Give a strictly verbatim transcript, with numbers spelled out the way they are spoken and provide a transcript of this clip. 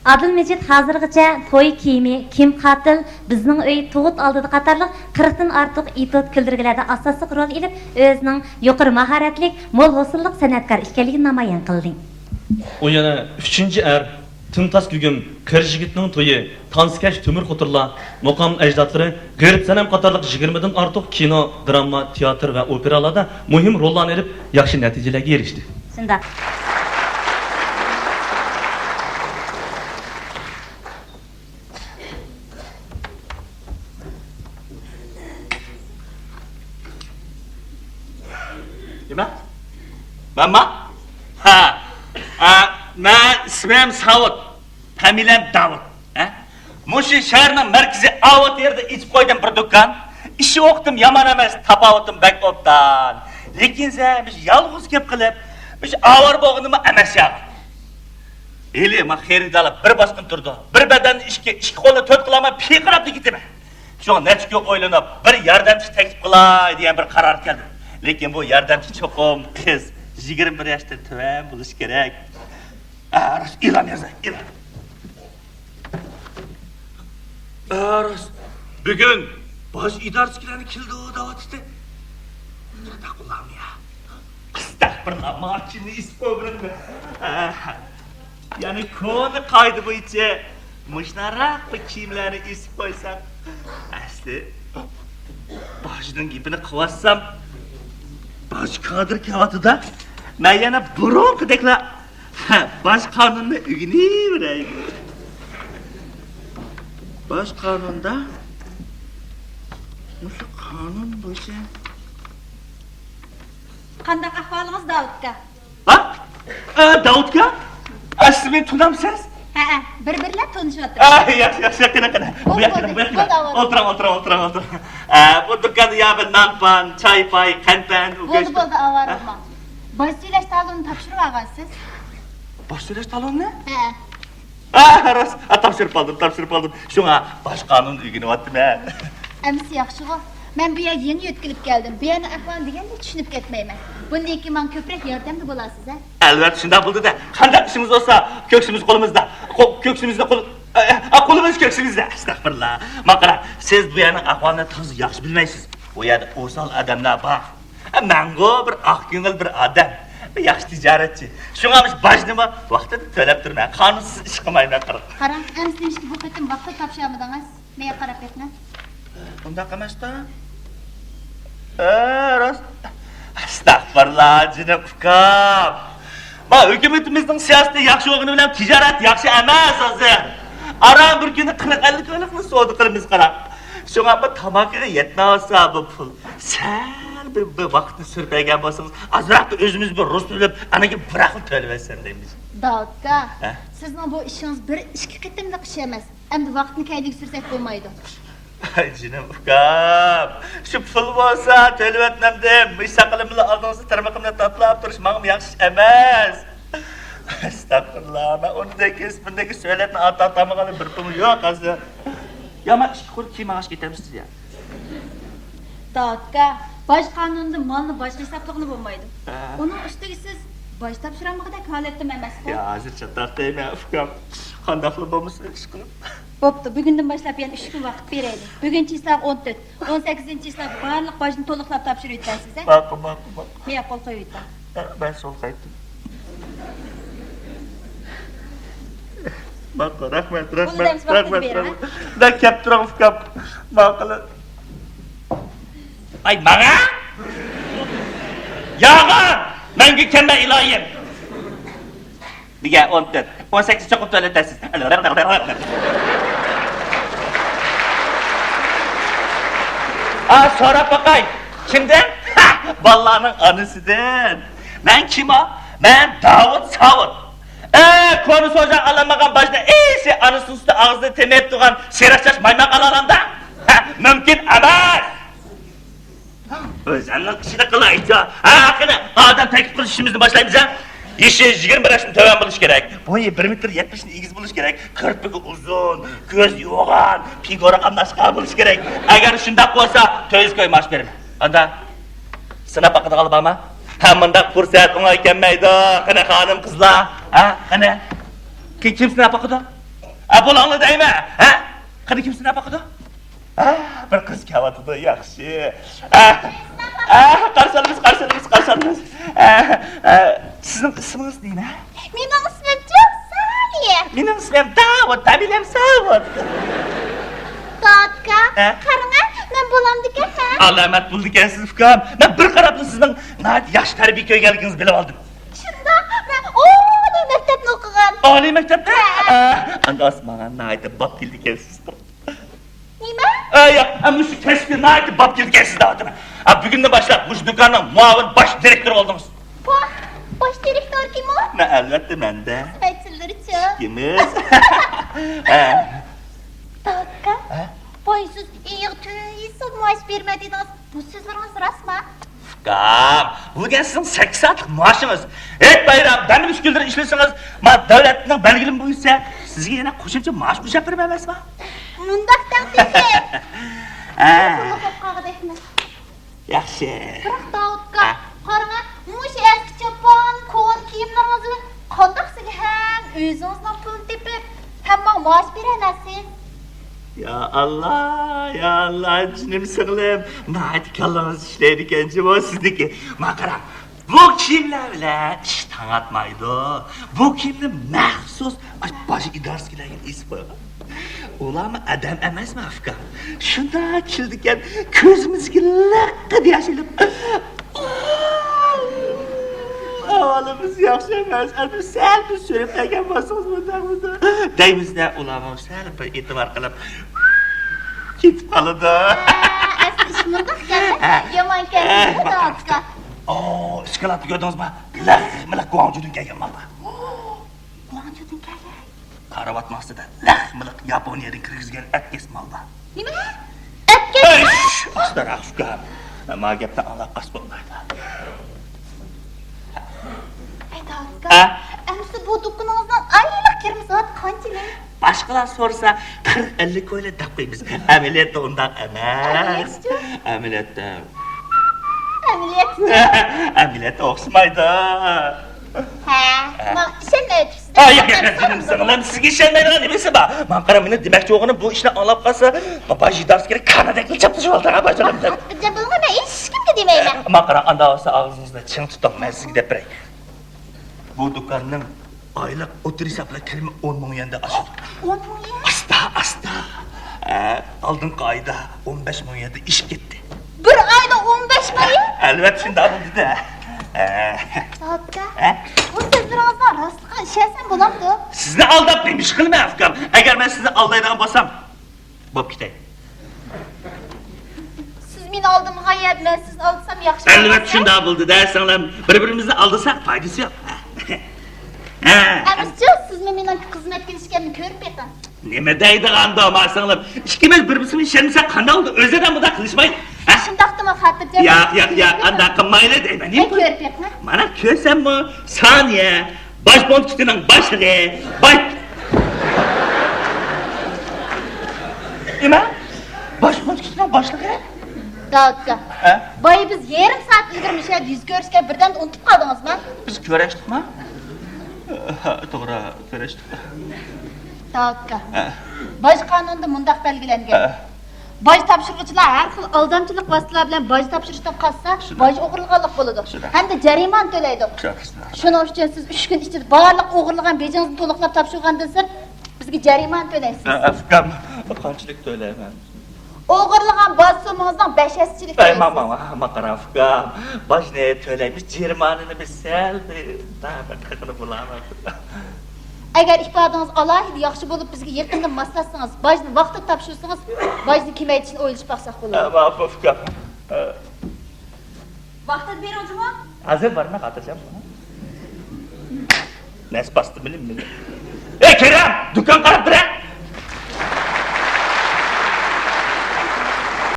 ئادىل مىجىت ھازىرغىچە توي كىيىمى، كىم قاتىل، بىزنىڭ ئۆي، تۇغۇت ئالدىدا قاتارلىق قىرىقتىن ئارتۇق ئېپىزود كۈلدۈرگىلەردە ئاساسلىق رول ئېلىپ، ئۆزىنىڭ يۇقىرى ماھارەتلىك، مول ھوسۇللۇق سەنئەتكار ئىكەنلىكىنى نامايان قىلدى. ئۇ يەنە ئۈچىنچى ئەر، تىمتاس گۈگۈم، قېرى يىگىتنىڭ تويى، تانسىكەش تۆمۈر قوتۇرلا، مۇقام ئەجدادلىرى، غېرىب سەنەم قاتارلىق يىگىرمىدىن ئارتۇق كىنو، دراما، تىياتىر ۋە ئوپېرالاردا مۇھىم روللارنى ئېلىپ، ياخشى نەتىجىلەرگە ئېرىشتى. شۇنداق. نېمە؟ مەنما؟ ھە. ئە، مەن ئىسمىم ساۋۇت. فامىلەم داۋۇت. ھە؟ مۇشۇ شەھەرنىڭ مەركىزىي ئاۋات يېرىدە ئېچىپ قويدۇم بىر دۇكان. ئىش ۋاقتىم يامان ئەمەس، تاپاۋىتىم بەك ئوبدان. لېكىن سەن مۇشۇ يالغۇز كېلىپ قېلىپ، مۇشۇ ئاۋارە بولغىنىمۇ ئەمەس يا. ھېلى ما خېرىدارلار بىر باسقىن تۇرىدۇ. بىر بەدەننى ئىككى، ئىككى قولنى تۆت قىلالماي پىرقىراپ كېتىمەن. شۇڭا نەچچە كۈن ئويلىنىپ، بىر ياردەمچى تەكلىپ قىلاي دېگەن بىر قارارغا كەلدىم. لېكىن بۇ ياردەمچى چوقۇم قىز، يىگىرمە بىر ياشتىن تۆۋەن بولۇشى كېرەك. ئە، راست، ئېلان يازاي، ئېلان. ئە، راست، بۈگۈن باج ئىدارىسىدىكىلەرنى كېلىدۇ دەۋاتىتتى. چاتاق بولامدۇ يا؟ ئەستەغپۇرۇللا، ماچىنى ئېسىپ قويغىنىمدا. ئە، يەنى كونا قائىدە بويىچە مۇشۇنداقراق بىر كىيىملەرنى ئېسىپ قويساق. ئەسلى باجنىڭ گېپىنى قىلىۋاتسام، باج كادىر كېلىۋاتىدۇ. مەن يەنە بۇرۇنقىدەكلا باج قانۇننى ئۆگىنىۋېرەي. باج قانۇندا، مۇشۇ قانۇن بويىچە. قانداق ئەھۋالىڭىز، داۋۇت ئاكا؟ ھە؟ ئە، داۋۇت ئاكا؟ ئە، سىز مېنى تونۇمسىز؟ ھەئە، بىر-بىرلەپ تونۇشۇۋاتىمىز. ئە، ياخشى، ياخشى، قېنى، قېنى. بۇ بولدى، ياققا كېلىڭ، بۇ ياققا بولدى، كېلىڭ. ئاۋارە بولماڭ. ئولتۇرۇڭ، ئولتۇرۇڭ، ئولتۇرۇڭ، ئولتۇرۇڭ. ئە، بۇ دۇكاندا يا بىر نان پان، چاي پاي، قەنت پەن، بولدى، بولدى، ئاۋارە بولماڭ. باج تۆلەش تالونىنى تاپشۇرۇۋالغانسىز؟ باج تۆلەش تالونىنى؟ ھەئە. ئا، راست. ئا، تاپشۇرۇپ ئالدىم، تاپشۇرۇپ ئالدىم. شۇڭا باج قانۇنىنى ئۆگىنىۋاتىمەن. ئەمىسە ياخشىغۇ. مەن بۇ يەرگە يېڭى يۆتكىلىپ كەلدىم. بۇ يەرنىڭ ئەھۋالىنى دېگەندەك چۈشىنىپ كەتمەيمەن. بۇندىن كېيىن ماڭا كۆپرەك ياردەمدە بولارسىز، ھە؟ ئەلۋەتتە، شۇنداق بولىدۇ-دە. قانداق ئىشىڭىز بولسا، كۆكسىمىز قولىمىزدا. قو-، كۆكسىمىزدە قول-، ئە، ئە، قولىمىز كۆكسىمىزدە. ئەستەغپۇرۇللا. مانا قاراڭ، سىز بۇ يەرنىڭ ئەھۋالىنى تازا ياخشى بىلمەيسىز. بۇ يەردە ئوسال ئادەملەر بار. مەنغۇ بىر ئاق كۆڭۈل بىر ئادەم، بىر ياخشى تىجارەتچى. شۇڭا مۇشۇ باجنىمۇ ۋاقتىدا تۆلەپ تۇرىمەن. قانۇنسىز ئىش قىلمايمەن، قاراڭ. قاراڭ، ئەمىسە نېمىشقا بۇ قېتىم ۋاقتىدا تاپشۇرالمىدىڭىز؟ مېنى قاراپ بېقىڭ. ئۇنداق ئەمەس-دە. ئە، راست. ئەستەغپۇرۇللا، جېنىم ئۇكام. ما، ھۆكۈمىتىمىزنىڭ سىياسىتى ياخشى بولغىنى بىلەن تىجارەت ياخشى ئەمەس ھازىر. ئاران بىر كۈنى قىرىق ئەللىك كويلۇقنى سودا قىلىمىز، قاراڭ. شۇڭا بۇ تاماكىغا يەتمەي قالسا بۇ پۇل، سەل بىر، بىر ۋاقىتنى سۈرۈپ بەرگەن بولسىڭىز، ئازراق بىر ئۆزىمىز بىر رۇس بىلىپ، ئاندىن كېيىن بىراقلا تۆلىۋەتسەم دەيمىز. داۋۇت ئاكا، ھە؟ سىزنىڭ بۇ ئىشىڭىز بىر ئىككى قېتىملىق ئىش ئەمەس. ئەمدى ۋاقىتنى كەينىگە سۈرسەك بولمايدۇ. ئاي جېنىم ئۇكام، شۇ پۇل بولسا تۆلىۋەتمەمدىم. مۇشۇ ساقىلىم بىلەن ئالدىڭىزدا تىرمىقىمنى تاتىلاپ تۇرۇش ماڭىمۇ ياخشى ئىش ئەمەس. ئەستەغپۇرۇللا، مەن ئۇندىكى، بۇندىكى سۆلەتنى ئاتا تامىغىلى بىر پۇلمۇ يوق ھازىر. يا مانا ئىككى قۇر كىيىم ئاڭاش كېتەمسىز يا. داۋۇت ئاكا، باج قانۇنىدا مالنى باجغا ھېسابلىغىلى بولمايدۇ. ھە. ئۇنىڭ ئۈستىگە سىز باج تاپشۇرالمىغۇدەك ھالەتتىمۇ ئەمەسكۇ. يا، ھازىر چاتاق دەيمەن ئۇكام. قانداقلا بولمىسۇن ئىشقىلىپ. بوپتۇ، بۈگۈندىن باشلاپ يەنە ئۈچ كۈن ۋاقىت بېرەيلى. بۈگۈن چىسلاغا ئون تۆت، ئون سەككىزىنچى چىسلاغا بارلىق باجنى تولۇقلاپ تاپشۇرۇۋېتىۋەرسىز، ھە؟ ماقۇل، ماقۇل، ماقۇل. مېنى قول قويۇۋېتىڭ. مەن سول قايتتىم. ماقۇل، رەھمەت، رەھمەت، رەھمەت، رەھمەت. دە كەپ تۇرۇڭ، ئۇكام. ماقۇل. ئاي، ماڭا؟ ياغا! مەڭگۈ كەلمە، ئىلاھىم! نېگە ئون تۆت؟ ئون سەككىز چوقۇم تۆلىتەسىز. ئا، سوراپ باقاي. كىمدىن؟ بالىلارنىڭ ئانىسىدىن. مەن كىم ئا؟ مەن داۋۇت ساۋۇت. ئە، كونا سوجا ئالالمىغان باجنى ئېسى ئانىسىنىڭ سۈتى ئاغزىدا تېمىپ تۇرغان سېرىق چاچ مايماق ئالالامدا؟ ھە، مۇمكىن ئەمەس. ئۆزۈمنىڭ ئىشىنى قىلايچۇ. ھە، قېنى، ئادەم تەكلىپ قىلىش ئىشىمىزنى باشلايمىز، ھە؟ يېشى يىگىرمە بىر ياشتىن تۆۋەن بولۇشى كېرەك. بويى بىر مېتىر يەتمىشنى ئېگىز بولۇشى كېرەك. كىرپىكى ئۇزۇن، كۆزى يوغان، فىگۇرا قاملاشقان بولۇشى كېرەك. ئەگەر شۇنداق بولسا، تۆت يۈز كوي مائاش بېرىمەن. ئاندا سىناپ باقىدىغانلار بارمۇ؟ ھە، مۇنداق پۇرسەت ئوڭاي كەلمەيدۇ. قېنى، خانىم، قىزلار. ھە، قېنى؟ كى-، كىم سىناپ باقىدۇ؟ ھە، بولاڭلار دەيمەن. ھە؟ قېنى، كىم سىناپ باقىدۇ؟ ھە، بىر قىز كېلىۋاتىدۇ، ياخشى. ھە، ھە، قارشى ئالىمىز، قارشى ئالىمىز، قارشى ئالىمىز. ھە، ھە، سىزنىڭ ئىسمىڭىز نېمە؟ مېنىڭ ئىسمىمچۇ؟ سالىيە. مېنىڭ ئىسمىم داۋۇت، پەمىلىيەم ساۋۇت. داۋۇتكا، ھە؟ قاراڭە، مەن بولامدىكەنمەن. ئالامەت بولىدىكەنسىز، ئۇكام. مەن بىر قاراپلا سىزنىڭ ناھايىتى ياخشى تەربىيە كۆرگەنلىكىڭىزنى بىلىۋالدىم. شۇنداق، مەن ئالىي مەكتەپنى ئوقۇغان. ئالىي مەكتەپتە؟ ھە. ئە، ئانداق ماڭا ناھايىتى باب كېلىدىكەنسىز. نېمە؟ ئە، ياق، ئە، مۇشۇ كەسىپكە ناھايىتى باب كېلىدىكەنسىز دەۋاتىمەن. ئە، بۈگۈندىن باشلاپ مۇشۇ دۇكاننىڭ مۇئاۋىن باش دىرېكتورى بولدىڭىز. ۋاھ، باش دىرېكتور كىم ئۇ؟ مەن، ئەلۋەتتە، مەن-دە. خىزمەتچىلىرىچۇ؟ ئىككىمىز. ھە. داۋۇتكا، ھە؟ بايسىز ئېيىغ تۆيسىز مائاش بېرىمەن دېدىڭىز. بۇ سۆزلىرىڭىز راستمۇ؟ ئۇكام، بۇ دېگەن سىزنىڭ سەككىز سائەتلىك مائاشىڭىز. ھېيت بايرام، دەم ئېلىش كۈنلىرى ئىشلىسىڭىز، ما دۆلەتنىڭ بەلگىلىمە بويىچە سىزگە يەنە قوشۇمچە مائاش قوشۇپ بېرىمەن ئەمەسمۇ؟ مۇنداق دەڭ تېخى. ھە. قۇرۇق بولۇپ قالغۇدەكمەن. ياخشى. بىراق داۋۇتكا، ھە؟ قاراڭا، مۇشۇ ئەسكى چاپان، كونا كىيىملىرىڭىزنى قانداق سىلى ھەم ئۆزىڭىزنىڭ پۇلىنى تېپىپ، ھەم ماڭا مائاش بېرەلەيسىز؟ يا ئاللا، يا ئاللا، جېنىم سىڭلىم، ناھايىتى كاللىڭىز ئىشلەيدىكەن جۇمۇ سىزنىڭكى. ماڭا قاراڭ، بۇ كىيىملەر بىلەن ئىش تاڭاتمايدۇ. بۇ كىيىمنى مەخسۇس ئاشۇ باج ئىدارىسىدىكىلەرگە ئېسىپ قويغان. ئۇلارمۇ ئادەم ئەمەسمۇ، ئۇكام؟ شۇنداق كېلىدىكەن، كۆزىمىزگە لىققىدە ياش ئېلىپ، ئەھۋالىمىز ياخشى ئەمەس، ئەمدى سەل بىر سۆرەپ بەرگەن بولسىڭىز مۇنداق، مۇنداق دەيمىز-دە، ئۇلارمۇ سەل بىر ئېتىبار قىلىپ كېتىپ قالىدۇ. ھە، ئەسلى ئىش مۇنداقكەن-دە. ھە. يامانكەن، ھە. داۋۇتكا. ئو، ئىسكىلاتنى كۆردىڭىزمۇ؟ لىق مىلىق گۇاڭجۇدىن كەلگەن ماڭا. گۇاڭجۇدىن كەلگەن؟ كارىۋاتنىڭ ئۈستىدە لىق مىلىق ياپونىيەدىن كىرگۈزگەن ئەتكەس مالدا. نېمە؟ ئەتكەس؟ ئەي، ئۇكام. ما گەپنى ئاڭلاپ قالسا بولمايدۇ. ئەي، داۋۇتكا، ھە؟ ئەمىسە بۇ دۇكىنىڭىزنىڭ ئايلىق كىرىمى سائەت قانچىلىك؟ باشقىلار سورىسا، قىرىق ئەللىك كويلۇق دەپ قويىمىز. ئەمەلىيەتتە ئۇنداق ئەمەس. ئەمەلىيەتچۇ؟ ئەمەلىيەتتە. ئەمەلىيەتچۇ؟ ئەمەلىيەتتە ئوخشىمايدۇ. ھە، ھە. ماڭا ئىشەنمەيۋاتىسىز. ئا، ياق، ياق، ياق، جېنىم سىڭلىم، سىزگە ئىشەنمەيدىغان نېمىسى بار؟ ماڭا قاراڭ، مېنىڭ دېمەكچى بولغىنىم، بۇ ئىشنى ئاڭلاپ قالسا، باج ئىدارىسىدىكىلەر كانادەكلا چاپلىشىۋالىدۇ، ھە، باجانىم دەپ. خاتىرجەم بولۇڭ، مەن ھېچكىمگە دېمەيمەن. ماڭا قاراڭ، ئانداق بولسا ئاغزىڭىزنى چىڭ تۇتۇڭ، مەن سىزگە دەپ بېرەي. بۇ دۇكاننىڭ ئايلىق ئوتتۇرا ھېساب بىلەن كىرىمى ئون مىڭ يۈەندىن ئاشىدۇ. ئون مىڭ يۈەن؟ ئاستا، ئاستا. ئە، ئالدىنقى ئايدا ئون بەش مىڭ يۈەندىن ئېشىپ كەتتى. بىر ئايدا ئون بەش مىڭ يۈەن؟ ئەلۋەتتە، شۇنداق بولدى-دە. ئە. داۋۇتكا، ئە؟ بۇ سۆزلىرىڭىزنىڭ راستلىقىغا ئىشەنسەم بولامدۇ؟ سىزنى ئالداپ نېمە ئىش قىلىمەن، ئۇكام؟ ئەگەر مەن سىزنى ئالدايدىغان بولسام، بوپ كېتەي. سىز مېنى ئالدىمىغان يەردە مەن سىزنى ئالدىسام ياخشى بولماسمۇ؟ ئەلۋەتتە شۇنداق بولدى-دە، سىڭلىم. بىر-بىرىمىزنى ئالدىساق پايدىسى يوق. ھە. ئەمىسىچۇ، سىزمۇ مېنىڭ خىزمەتكە ئىشكەننى كۆرۈپ بېقىڭ. نېمە دەيدىغاندۇ، ما سىڭلىم؟ ئىككىمىز بىر-بىرىمىزگە ئىشەنمىسەك قانداق بولىدۇ؟ ئۆزىدە مۇنداق قىلىشماي. ھە؟ شۇنداقتىمۇ خاتىرجەم. ياق، ياق، ياق، ئانداق قىلمايلى دەيمەن. مەن كۆرۈپ بېقىڭ. مانا كۆرسەممۇ، سانىيە. باش پونكىتىنىڭ باشلىقى، باش. نېمە؟ باش پونكىتىنىڭ باشلىقى؟ داۋۇت ئاكا. ھە؟ بايا بىز يېرىم سائەت ئىلگىرى مۇشۇ يەردە يۈز كۆرۈشكەن، بىردەمدە ئۇنتۇپ قالدىڭىزمۇ؟ بىز كۆرۈشتۇقمۇ؟ ھە، توغرا، كۆرۈشتۇق. داۋۇت ئاكا. ھە. باج قانۇنىدا مۇنداق بەلگىلەنگەن. ھە. باج تاپشۇرغۇچىلار ھەر خىل ئالدامچىلىق ۋاسىتىلەر بىلەن باج تاپشۇرۇشتىن قاچسا، شۇنداق. باج ئوغرىلىغانلىق بولىدۇ. شۇنداق. ھەمدە جەرىمانە تۆلەيدۇ. شۇنداق، شۇنداق. شۇنىڭ ئۈچۈن سىز ئۈچ كۈن ئىچىدە بارلىق ئوغرىلىغان بېجىڭىزنى تولۇقلاپ تاپشۇرغاندىن سىرت، بىزگە جەرىمانە تۆلەيسىز. ئە، ئە، ئۇكام، قانچىلىك تۆلەيمەن؟ ئوغرىلىغان باج سومىڭىزنىڭ بەش ھەسسىچىلىك ئەي، تۆلەيسىز. ماڭ، ماڭ، ماڭ، ماڭ قاراڭ، ئۇكام. باجنى تۆلەيمىز، جەرىمانىنى بىز سەل بىر، بىر قىلغىلى بولامىز. ئەگەر ئىپادىڭىز ئالاھىدە ياخشى بولۇپ، بىزگە يېقىندىن ماسلاشسىڭىز، باجنى ۋاقتىدا تاپشۇرسىڭىز، باجنى كېمەيتىشنى ئويلىشىپ باقساق بولىدۇ. ھە، ماقۇل، ئۇكام. ھە. ۋاقتىدا بېرىڭ جۇمۇ. ھازىر بارىمەن، خاتىرجەم بولۇڭ. نەس باستى مېنى، مېنى. ئەي، كېرەم، دۇكان قاراپ بېرە.